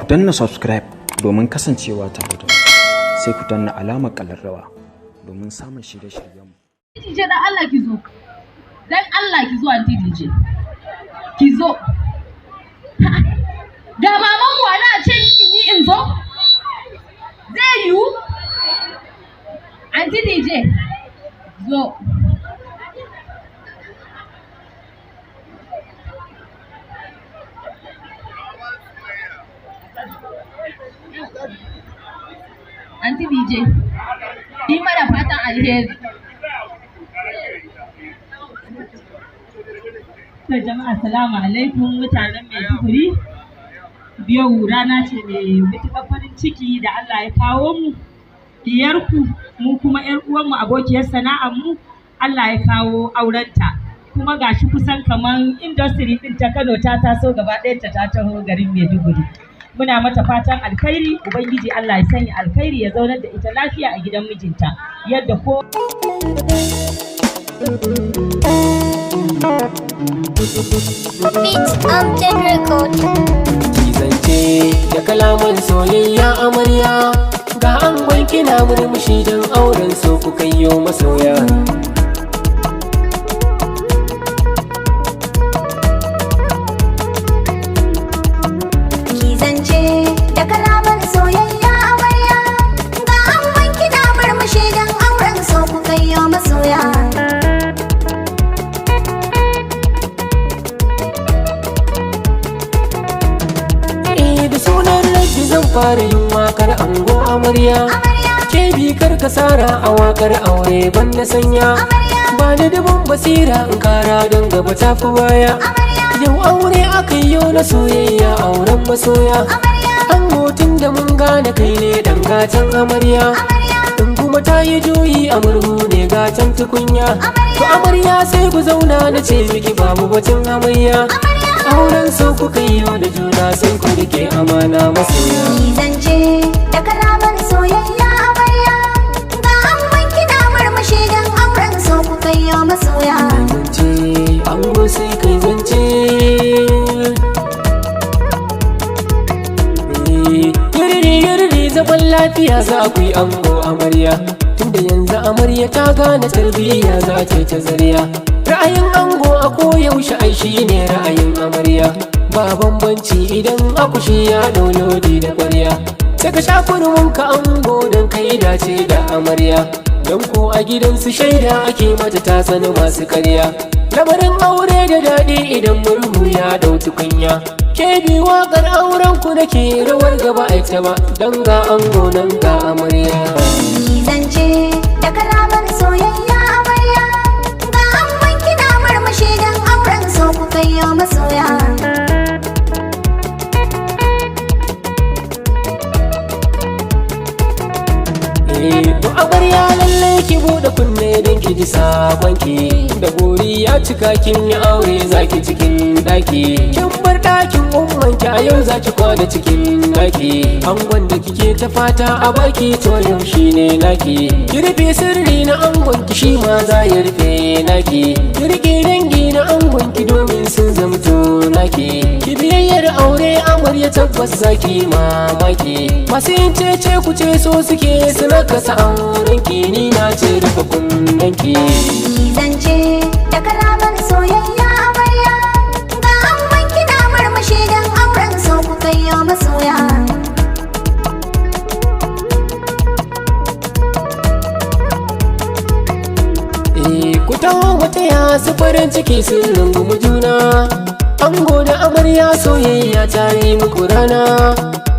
Danna subscribe domin kasancewa tare da mu. Sai ku danna alamar ƙararrawa domin samun shirye-shiryenmu. DJ, dan Allah ki zo. Dan Allah ki zo, Aunty DJ. Ki zo. Ga maman mu ana ce mini ni in zo. Zai yiwu? Aunty DJ. Zo. Aunty DJ. Yi mana fatan alheri. To jama'a, salamu alaikum, mutanen Maiduguri. Yau rana ce mai matuƙar farin ciki da Allah ya kawo mu. Diyarku, mu kuma ‘yar uwanmu, abokiyar sana'ar mu, Allah ya kawo aurenta. Kuma gashi kusan kaman industry ɗin ta Kano ta taso gaba ɗayanta ta taho garin Maiduguri. Muna mata fatan alkhairi, Ubangiji Allah ya sanya alkhairi, ya zaunar da ita lafiya a gidan mijinta. Yadda ko Beat Amjad Record. Ki zance da kalaman soyayya, amarya, ga angon kina murmushi don auren so ku kaiyo masoya. Ki zance da kalaman soyayya, amarya, ga angon kina murmushi don auren so ku kaiyo masoya. Eh, da sunan Rabbi zan fara yin wakar ango amarya. Ke bi kar kasara a wakar aure banda sanya. Ba da dubun basira in kara don gaba tafi baya. Yau aure aka yi yau na soyayya, auren masoya. Ango, tun da mun gane kai ne dan gatan amarya. In kuma ta yi juyi a murhu ne gatan tukunya. To amarya, sai ku zauna, na ce miki babu batun amarya. Auren so kuka yi da juna, sai ku rike amana, masoya. Ki zance da kalaman soyayya, amarya, ga angon kina murmushi don auren so ku kaiyo masoya. Zance ango, sai kai zance. Yiriri yiriri, zaman lafiya za ku yi, ango amarya. Tunda yanzu amarya ta gane tarbiyya, za ta yi ta zariya. Ra'ayin ango a koyaushe ai shi ne ra'ayin amarya. Ba bambanci idan akushi ya ɗau lodi da ƙwarya. Sai ka sha kurminka, ango, don kai dace da amarya. Don ko a gidansu shaida ake mata ta sani masu karya. Lamarin aure da daɗi idan murhu ya ɗau tukunya. Ke bi, waƙar auren ku nake, rawar gaba ai ta ba, don ga ango nan ga amarya. Ki zance da kalaman soyayya, amarya, ga angon kina murmushi don auren so ku kaiyo masoya. Eh, to amarya, lallai ki buɗe kunne don ki ji sakonki. Da buri ya cika, kin yi aure, zaki cikin ɗaki. Kin bar ɗakin ummanki, a yau zaki kwana cikin ɗaki. Angon da kike ta fata a baki, to yau shine naki. Ki rufe sirri na angon ki, shi ma za ya rufe naki. Ki rike dangi na angon ki domin sun zamto naki. Ki biyayyar aure, amarya, tabbas zaki mamaki. Masu yin cece ku ce so suke su nakasa auren ki, ni na ce rufe kunnen ki. Ki zance da kalaman soyayya, amarya, ga angon kina murmushi don auren so ku kaiyo masoya. Eh, ku taho wata ya su farin ciki sun rungumi juna. Ango da amarya, soyayya ta yi muku rana.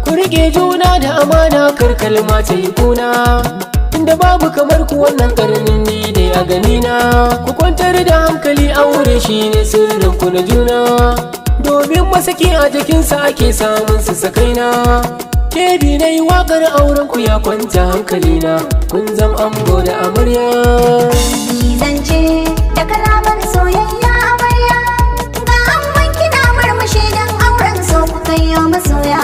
Ku rike juna da amana, kar kalma ta yi kuna. Inda babu kamar ku wannan karnin, ni dai a ganina. Ku kwantar da hankali, aure shine sirrin ku na juna. Domin masaki a jikinsa ake samun su sakaina. Kebi na yi waƙar auren ku, ya kwanta hankalina. Kun zam ango da amarya. Ki zance da kalaman soyayya, amarya, ga angon kina murmushi don auren so ku kaiyo masoya.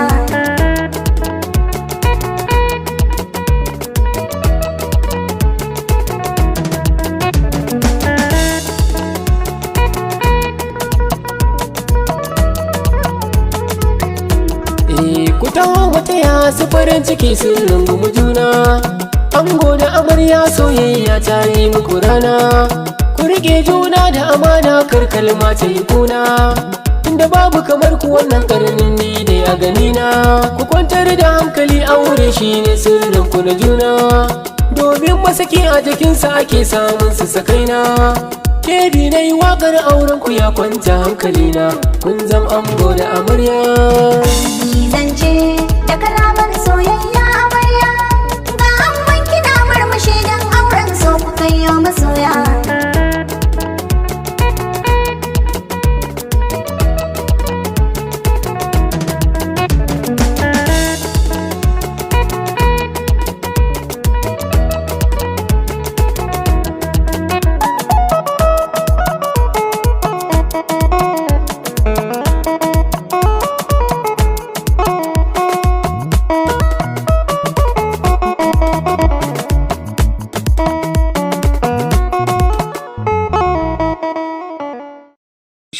Eh, ku Taho mu taya su farin ciki sun rungumi juna. Ango da amarya, soyayya ta yi muku rana. Ku riƙe juna da amana, kar kalma ta yi kuna. Tunda babu kamar ku wannan karnin, ni dai a ganina. Ku kwantar da hankali, aure shine sirrin ku na juna. Domin masaki a jikinsa ake samun su sakaina. Kebi na yi waƙar auren ku, ya kwanta hankalina. Kun zam ango da amarya. Ki zance da kalaman soyayya, amarya. Ga angon kina murmushi don auren so ku kai masoya.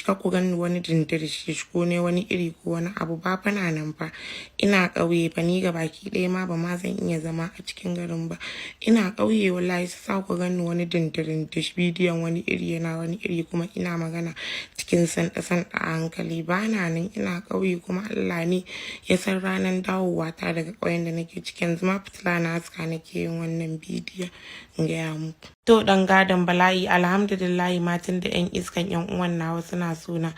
Kar ku gani wani dindirshi ko ne wani iri ko wani abu ba fa, na nan fa ina ƙauye fa. Ni baki ɗaya ma ba ma zan iya zama a cikin garin ba, ina ƙauye wallahi. Sa ku gani wani dindirin dish, bidiyon wani iri yana wani iri, kuma ina magana cikin sanda sanda a hankali. Ba na nan, ina ƙauye, kuma Allah ne ya san ranar dawowa ta daga ƙauyen da nake cikin. Yanzu ma fitila na haska nake yin wannan bidiyon, in gaya muku. To, dan gadon bala'i, alhamdulillahi matan da yan iskan yan uwan nawa suna sona.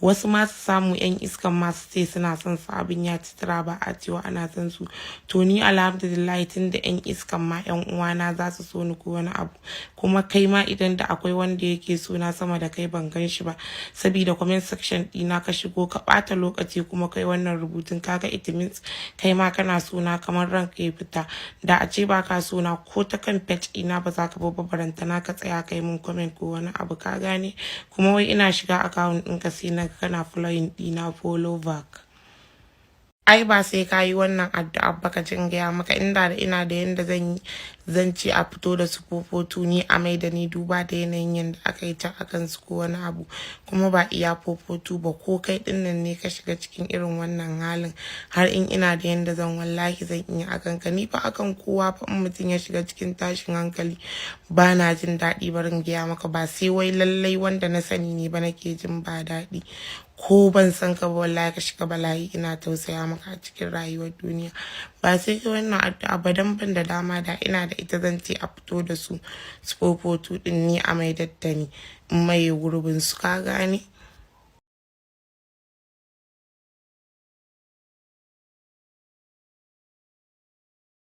Wasu ma su samu yan iskan ma su ce suna son su, abin ya ci tura, ba a cewa ana son su. To ni alhamdulillahi, tun da yan iskan ma yan uwana za su so ni ko wani abu. Kuma kai ma idan da akwai wanda yake sona sama da kai, ban gan shi ba, sabida comment section ɗina ka shigo ka ɓata lokaci kuma kai wannan rubutun, kaga it means kai ma kana sona kamar ranka ya fita. Da a ce baka sona, ko ta kan page ɗina ba za ka bi ba, barantana ka tsaya kai mun comment ko wani abu, ka gane? Kuma wai ina shiga account ɗinka sai na kana following ɗina follow back. Ai ba sai ka yi wannan addu'a ba, ka jin gaya maka, inda da ina da yanda zan yi, zan ce a fito da su fofotu ni a mai da ni, duba da yanayin yanda aka yi ta akan su ko wani abu. Kuma ba iya fofotu ba, ko kai dinnan ne ka shiga cikin irin wannan halin, har in ina da yanda zan, wallahi zan iya akan ka. Ni fa akan kowa fa, in mutum ya shiga cikin tashin hankali ba na jin daɗi, barin gaya maka. Ba sai wai lallai wanda na sani ne ba nake jin ba daɗi. Ko ban san ka ba, wallahi ka shiga bala'i ina tausaya maka a cikin rayuwar duniya. Ba sai kai wannan addu'a ba, dan ban da dama. Da ina da ita, zan ce a fito da su su fofotu din ni a mai daddani in maye gurbin su, ka gane?